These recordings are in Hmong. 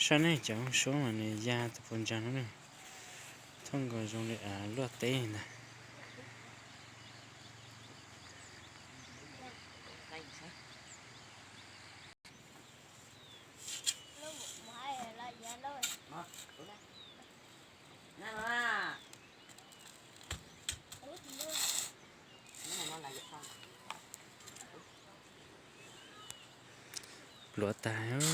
Saib nej cov suab mas nws ya tus puas ntsa no na, thoob nkaus zoo li luaj teb ntag. Pluav tas,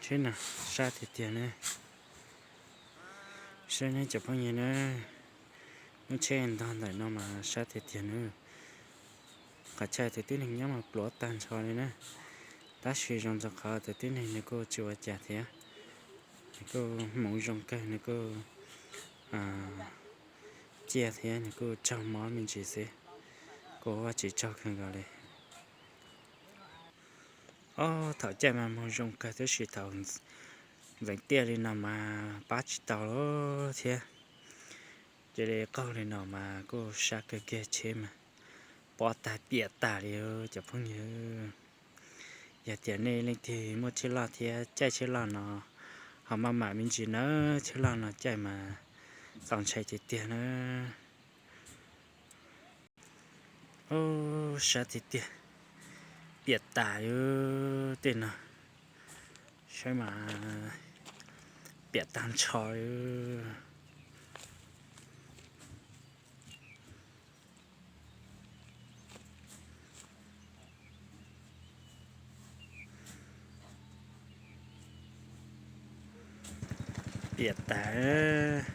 tsheb no sab tiag tiag na. Saib nej cov phooj ywg na, lub tsheb ntog ntawm no mas sab tiag tiag na. Qhov chaw tus tib neeg nyob mas pluav tag nrho li na. Tab sis zoo rau qhov tus tib neeg nws kuj tsis ua cas thiab, nws kuj hmoov zoo kawg, nws kuj ciaj thiab nws kuj raug mob me ntsis xwb. Kuj ua tsis tsaug kawg nkaus li. Ob, thaum caij mas moog zoo kawg tab sis thaum ntxeev tiaj li no mas pab tsis tau lawm thiab. Cia li qaug li no mas kuj sab kawg kiag, tsheb mas pob tag piam tag li cov phooj ywg. Yog tias nej leej twg muaj tsheb loj thiab caij tsheb loj no ho maj mam me ntsis nawb, tsheb loj no caij mas txaus ntshai tiag tiag na. Ub, sab tiag tiag, piam tas li tej no, saib mas piam tag nrho li. Piam tas.